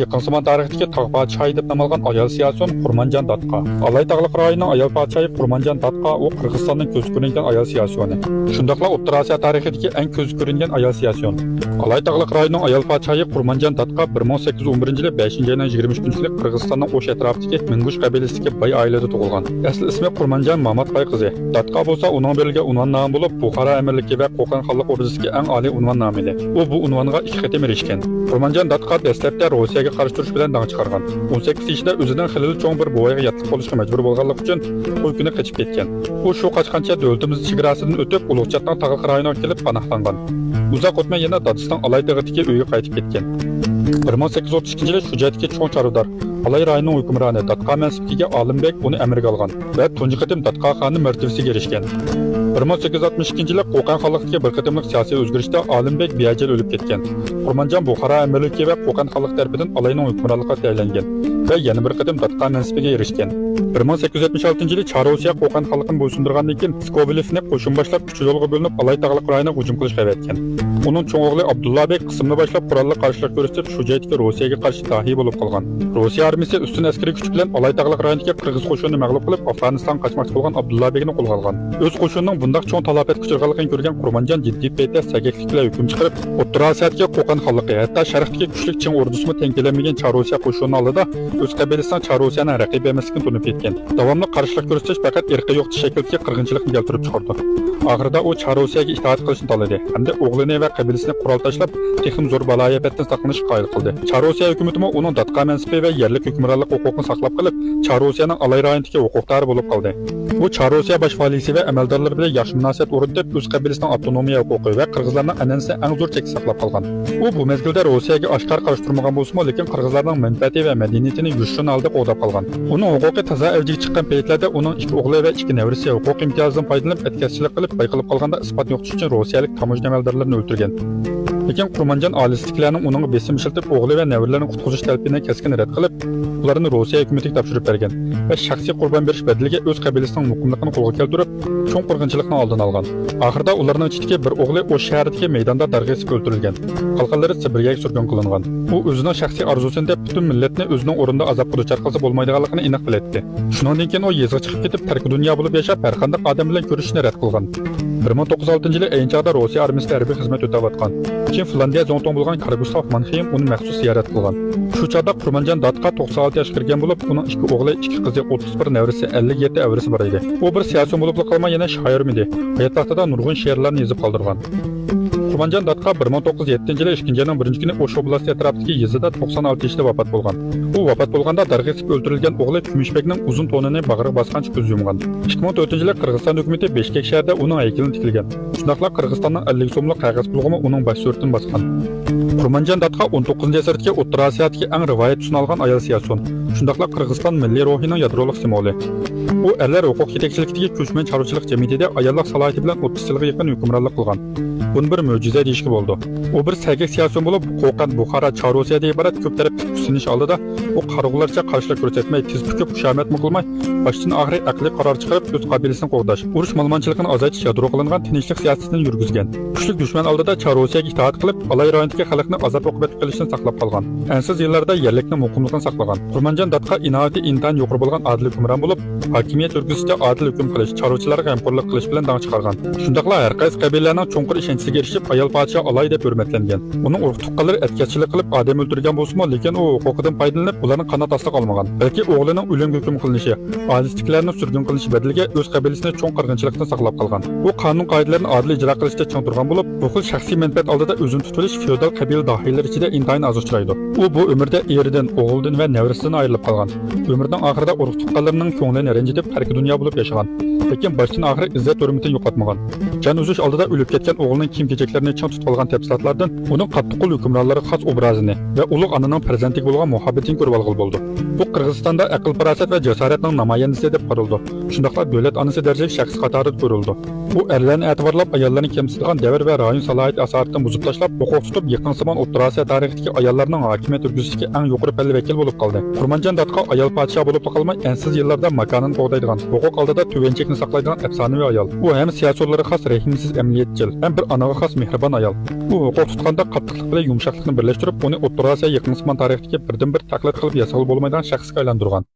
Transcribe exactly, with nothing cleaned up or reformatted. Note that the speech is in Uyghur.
يېقىنزامان تارىختىكى تاغ پادىشاھى دەپ نام ئالغان ئايال سىياسىيون خۇرمانجان داتقا. ئالاي تاغلىق رايونىنىڭ ئايال پادىشاھى خۇرمانجان داتقا، ئۇ قىرغىزىستاننىڭ كۆزى كۆرۈنگەن ئايال سىياسىيونى. شۇنداقلا ئوتتۇرا ئاسىيا تارىخىدىكى ئەڭ كۆزى كۆرۈنگەن ئايال سىياسىيون. ئالاي تاغلىق رايونىنىڭ ئايال پادىشاھى خۇرمانجان داتقا بىر مىڭ سەككىز يۈز ئون بىرىنچى يىلى بەشىنچى ئاينىڭ يىگىرمە ئۈچىنچى كۈنى قىرغىزىستاننىڭ ئوش ئەتراپىدىكى مىنگۇش قەبىلىسىدىكى باي ئائىلىدە تۇغۇلغان. ئەسلى ئىسمى خۇرمانجان مامات باي قىزى. داتقا بولسا ئۇنىڭغا بېرىلگەن ئۇنۋان نامى بولۇپ، بۇخارا ئەمىرلىكى ۋە قوقان خانلىقى ئوردىسىدىكى ئەڭ ئالىي ئۇنۋان نامى ئىدى. ئۇ بۇ ئۇنۋانغا ئىككى قېتىم ئېرىشكەن. خۇرمانجان داتقا دەسلەپتە روسىيەگە قارشى تۇرۇش بىلەن داڭ چىقارغان. ئون سەككىز يېشىدا ئۆزىنىڭ خېلىلا چوڭ بىر بوۋايغا ياتلىق بولۇشقا مەجبۇر بولغانلىقى ئۈچۈن توي كۈنى قېچىپ كەتكەن. ئۇ شۇ قاچقانچە دۆلىتىمىز چېگراسىدىن ئۆتۈپ، ئۇلۇغچاتنىڭ تاغلىق رايونىغا كېلىپ پاناھلانغان. ئۇزاق ئۆتمەي يەنە دادىسىنىڭ ئالاي تېغىدىكى ئۆيىگە قايتىپ كەتكەن. بىر مىڭ سەككىز يۈز ئوتتۇز ئىككىنچى يىلى شۇ جايدىكى چوڭ چارۋىدار، ئالاي رايونىنىڭ ھۆكۈمرانى داتقا مەنسىپىگە ئىگە ئالىمبېك ئۇنى ئەمىرگە ئالغان ۋە تۇنجى قېتىم داتقا خانىم مەرتىۋىسىگە ئېرىشكەن. بىر مىڭ سەككىز يۈز ئاتمىش ئىككىنچى يىلى قوقەن خانلىقىدىكى بىر قېتىملىق سىياسىي ئۆزگىرىشتە ئالىمبېك بىئەجەل ئۆلۈپ كەتكەن. خۇرمانجان بۇخارا ئەمىرلىكى ۋە قوقەن خانلىقى تەرىپىدىن ئالاينىڭ ھۆكۈمرانلىقىغا تەيىنلەنگەن ۋە يەنە بىر قېتىم داتقا مەنسىپىگە ئېرىشكەن. بىر مىڭ سەككىز يۈز يەتمىش ئالتىنچى يىلى چاررۇسىيە قوقەن خانلىقىنى بويسۇندۇرغاندىن كېيىن، سكوبېلېفنى قوشۇن باشلاپ ئۈچ يولغا بۆلۈنۈپ، ئالاي تاغلىق رايونىغا ھۇجۇم قىلىشقا ئەۋەتكەن. ئۇنىڭ چوڭ ئوغلى ئابدۇللا بەگ قىسىمنى باشلاپ، قوراللىق قارشىلىق كۆرسىتىپ، شۇ جايدىكى روسىيەگە قارشى داھىي بولۇپ قالغان. روسىيە ئارمىيىسى ئۈستۈن ئەسكىرىي كۈچ بىلەن ئالاي تاغلىق رايونىدىكى قىرغىز قوشۇنىنى مەغلۇپ قىلىپ، ئافغانىستانغا قاچماقچى بولغان ئابدۇللا بېگنى قولغا ئالغان. ئۆز قوشۇنىنىڭ بۇنداق چوڭ تالاپەتكە ئۇچرىغانلىقىنى كۆرگەن خۇرمانجان جىددىي پەيتتە سەگەكلىك بىلەن ھۆكۈم چىقىرىپ، ئوتتۇرا ئاسىيادىكى قوقەن خانلىقى، ھەتتا شەرقتىكى كۈچلۈك چىڭ ئوردىسىمۇ تەڭ كېلەلمىگەن چاررۇسىيە قوشۇنى ئالدىدا ئۆز قەبىلىسىنىڭ چاررۇسىيەنىڭ رەقىبى ئەمەسلىكىنى تونۇپ يەتكەن. داۋاملىق قارشىلىق كۆرسىتىش پەقەت ئىرقىي يوقىتىش شەكلىدىكى قىرغىنچىلىقنى كەلتۈرۈپ چىقىرىدۇ. ئاخىرىدا ئۇ چاررۇسىيەگە ئىتائەت قىلىشنى تاللىدى ھەمدە ئوغلىنى ۋە قەبىلىسىنى قورال تاشلاپ، تېخىمۇ زور بالايىئاپەتتىن ساقلىنىشقا قايىل قىلدى. چاررۇسىيە ھۆكۈمىتىمۇ ئۇنىڭ داتقا مەنسىپى ۋە يەرلىك ھۆكۈمرانلىق ھوقۇقىنى ساقلاپ قېلىپ، چاررۇسىيەنىڭ ئالاي رايونىدىكى ھوقۇقدارى بولۇپ قالدى. ئۇ چاررۇسىيە باش ۋالىسى ۋە ئەمەلدارلىرى بىلەن ياخشى مۇناسىۋەت ئورنىتىپ، ئۆز قەبىلىسىنىڭ ئاپتونومىيە ھوقۇقى ۋە قىرغىزلارنىڭ ئەنئەنىسىنى ئەڭ زور چەكتە ساقلاپ قالغان. ئۇ بۇ مەزگىلدە روسىيەگە ئاشكارا قارشى تۇرمىغان بولسىمۇ، لېكىن قىرغىزلارنىڭ مەنپەئەتى ۋە مەدەنىيىتىنى يوشۇرۇن ھالدا قوغداپ قالغان. ئۇنىڭ ھوقۇقى تازا ئەۋجىگە چىققان پەيتلەردە ئۇنىڭ ئىككى ئوغلى ۋە ئىككى نەۋرىسى ھوقۇق ئىمتىيازىدىن پايدىلىنىپ، ئەتكەسچىلىك قىلىپ، بايقىلىپ قالغاندا ئىسپات يوقىتىش ئۈچۈن روسىيەلىك تاموژنا ئەمەلدارلىرىنى ئۆلتۈرگەن. لېكىن خۇرمانجان ئائىلىسىدىكىلەرنىڭ ئۇنىڭغا بېسىم ئىشلىتىپ، ئوغلى ۋە نەۋرىلىرىنى قۇتقۇزۇش تەلىپىنى كەسكىن رەت قىلىپ، ئۇلارنى روسىيە ھۆكۈمىتىگە تاپشۇرۇپ بەرگەن ۋە شەخسىي قۇربان بېرىش بەدىلىگە ئۆز قەبىلىسىنىڭ مۇقىملىقىنى قولغا كەلتۈرۈپ، چوڭ قىرغىنچىلىقنىڭ ئالدىنى ئالغان. ئاخىرىدا ئۇلارنىڭ ئىچىدىكى بىر ئوغلى ئوش شەھىرىدىكى مەيداندا دەرغا ئېسىپ ئۆلتۈرۈلگەن. قالغانلىرى سىبىرىيەگە سۈرگۈن قىلىنغان. ئۇ ئۆزىنىڭ شەخسىي ئارزۇسىنى دەپ پۈتۈن مىللەتنى ئۆزىنىڭ ئورنىدا ئازابقا دۇچار قىلسا بولمايدىغانلىقىنى ئېنىق بىلەتتى. شۇنىڭدىن كېيىن ئۇ يېزىغا چىقىپ كېتىپ، تەركى دۇنيا بولۇپ ياشاپ، ھەرقانداق ئادەم بىلەن كۆرۈشۈشنى رەت قىلغان. بىر مىڭ توققۇز يۈز ئالتىنچى يىلى ئەينى چاغدا روسىيە ئارمىيىسىدە ھەربىي خىزمەت ئۆتەۋاتقان. كېيىن فىنلاندىيە زۇڭتۇڭى بولغان كارل گۇستاف مانخېيم ئۇنى مەخسۇس زىيارەت قىلغان. شۇ چاغدا خۇرمانجان داتقا توقسان ئالتە ياشقا كىرگەن بولۇپ، ئۇنىڭ ئىككى ئوغلى، ئىككى قىزى، ئوتتۇز بىر نەۋرىسى، ئەللىك يەتتە ئەۋرىسى بار ئىدى. ئۇ بىر سىياسىيون بولۇپلا قالماي، يەنە شائىرمىدى. ھايات ۋاقتىدا نۇرغۇن شېئىرلارنى يېزىپ قالدۇرغان. خۇرمانجان داتقا بىر مىڭ توققۇز يۈز يەتتىنچى يىلى ئىككىنچى ئاينىڭ بىرىنچى كۈنى ئوش ئوبلاستى ئەتراپىدىكى يېزىدا توقسان ئالتە يېشىدا ۋاپات بولغان. ئۇ ۋاپات بولغاندا دەرغا ئېسىپ ئۆلتۈرۈلگەن ئوغلى كۈمۈشبەكنىڭ ئۇزۇن تونىنى باغرىغا باسقانچە كۆز يۇمغان. ئىككى مىڭ تۆتىنچى يىلى قىرغىزىستان ھۆكۈمىتى بىشكەك شەھىرىدە ئۇنىڭ ھەيكىلىنى تىكلىگەن. شۇنداقلا قىرغىزىستاننىڭ ئەللىك سوملۇق قەغەز پۇلىغىمۇ ئۇنىڭ باش سۈرىتىنى باسقان. خۇرمانجان داتقا ئون توققۇزىنچى ئەسىردىكى ئوتتۇرا ئاسىيادىكى ئەڭ رىۋايەت تۈسىنى ئالغان ئايال سىياسىيون، شۇنداقلا قىرغىزىستان مىللىي روھىنىڭ يادرولۇق سىمۋولى. ئۇ ئەرلەر ھوقۇق يېتەكچىلىكىدىكى كۆچمەن چارۋىچىلىق جەمئىيىتىدە ئاياللىق سالاھىيىتى بىلەن ئوتتۇز يىلغا يېقىن ھۆكۈمرانلىق قىلغان. بۇنى بىر مۆجىزە دېيىشكە بولىدۇ. ئۇ بىر سەگەك سىياسىيون بولۇپ، قوقەن، بۇخارا، چاررۇسىيەدىن ئىبارەت كۆپ تەرەپلىك كۈچسىنىش ئالدىدا ئۇ قارىغۇلارچە قارشىلىق كۆرسەتمەي، تىز پۈكۈپ، خۇشامەتمۇ قىلماي، باشتىن ئاخىرى ئەقلىي قارار چىقىرىپ، ئۆز قەبىلىسىنى قوغداش، ئۇرۇش مالىمانچىلىقىنى ئازايتىش يادرو قىلىنغان تىنچلىق سىياسىتىنى يۈرگۈزگەن. كۈچلۈك دۈشمەن ئالدىدا چاررۇسىيەگە ئىتائەت قىلىپ، ئالاي رايونىدىكى خەلقنى ئازاب ئوقۇبەتكە قېلىشتىن ساقلاپ قالغان. ئەنسىز يىللاردا يەرلىكنىڭ مۇقىملىقىنى ساقلىغان. خۇرمانجان داتقا ئىناۋىتى ئىنتايىن يۇقىرى بولغان ئادىل ھۆكۈمران بولۇپ، ھاكىمىيەت يۈرگۈزۈشتە ئادىل ھۆكۈم قىلىش، چارۋىچىلارغا غەمخورلۇق قىلىش بىلەن داڭ چىقارغان. شۇنداقلا ھەر قايسى قەبىلىلەرنىڭ چوڭقۇر ئىشەنچىسىگە ئېرىشىپ، ئايال پادىشاھ ئالاي دەپ ھۆرمەتلەنگەن. ئۇنىڭ ئۇرۇق تۇغقانلىرى ئەتكەسچىلىك قىلىپ ئادەم ئۆلتۈرگەن بولسىمۇ، لېكىن ئۇ ھوقۇقىدىن پايدىلىنىپ، ئۇلارنىڭ قانات ئاستىغا ئالمىغان، بەلكى ئوغلىنىڭ ئۆلۈمگە ھۆكۈم قىلىنىشى، ئائىلىسىدىكىلەرنىڭ سۈرگۈن قىلىنىشى بەدىلىگە ئۆز قەبىلىسىنى چوڭ قىرغىنچىلىقتىن ساقلاپ قالغان. ئۇ قانۇن قائىدىلەرنى ئادىل ئىجرا قىلىشتا چىڭ تۇرغان بولۇپ، بۇ خىل شەخسىي مەنپەئەت ئالدىدا ئۆزىنى تۇتۇۋېلىش فېئودال قەبىلە داھىيلىرى ئىچىدە ئىنتايىن ئاز ئۇچرايدۇ. ئۇ بۇ ئۆمرىدە ئېرىدىن، ئوغلىدىن ۋە نەۋرىسىدىن ئايرىلىپ قالغان. ئۆمرىنىڭ ئاخىرىدا ئۇرۇق تۇغقانلىرىنىڭ كۆڭلىنى رەنجىتىپ، تەركى دۇنيا بولۇپ ياشىغان. لېكىن باشتىن ئاخىر ئىززەت ھۆرمىتىنى يوقاتمىغان. جان ئۈزۈش ئالدىدا ئۆلۈپ كەتكەن ئوغلىنىڭ كىيىم-كېچەكلىرىنى چىڭ تۇتۇۋالغان تەپسىلاتلاردىن ئۇنىڭ قاتتىققول ھۆكۈمرانلارغا خاس ئوبرازىنى ۋە ئۇلۇغ ئانىنىڭ پەرزەنتىگە بولغان مۇھەببىتىنى كۆرۈۋالغىلى بولىدۇ. بۇ قىرغىزىستاندا ئەقىل-پاراسەت ۋە جاسارەتنىڭ نامايەندىسى دەپ قارىلىدۇ. شۇنداقلا دۆلەت ئانىسى دەرىجىلىك شەخس قاتارىدا كۆرۈلىدۇ. ئۇ ئەرلەرنى ئەتىۋارلاپ، ئاياللارنى كەمسىتىدىغان دەۋر ۋە رايون سالاھىيىتى ئاسارىتىنى بۇزۇپ تاشلاپ، ھوقۇق تۇتۇپ، يېقىنقى زامان ئوتتۇرا ئاسىيا تارىخىدىكى ئاياللارنىڭ ھاكىمىيەت يۈرگۈزۈشتىكى ئەڭ يۇقىرى پەللە ۋەكىلى بولۇپ قالدى. قۇرمانجان داتقا ئايال پادىشاھ بولۇپلا قالماي، ئەنسىز يىللاردا ماكانىنى قوغدايدىغان، ھوقۇق ئالدىدا تۆۋەنچىلىكنى ساقلايدىغان ئەپسانىۋى ئايال. ئۇ ھەم سىياسىيونلارغا خاس رەھىمسىز ئەمەلىيەتچىل، ھەم بىر ئانىغا خاس مېھرىبان ئايال. ئۇ ھوقۇق تۇتقاندا قاتتىقلىق بىلەن يۇمشاقلىقنى بىرلەشتۈرۈپ، ئۇنى ئوتتۇرا ئاسىيا يېقىنقى زامان تارىخىدىكى بىردىنبىر تەقلىد قىلىپ ياسىغىلى بولمايدىغان شەخسكە ئايلاندۇرغان.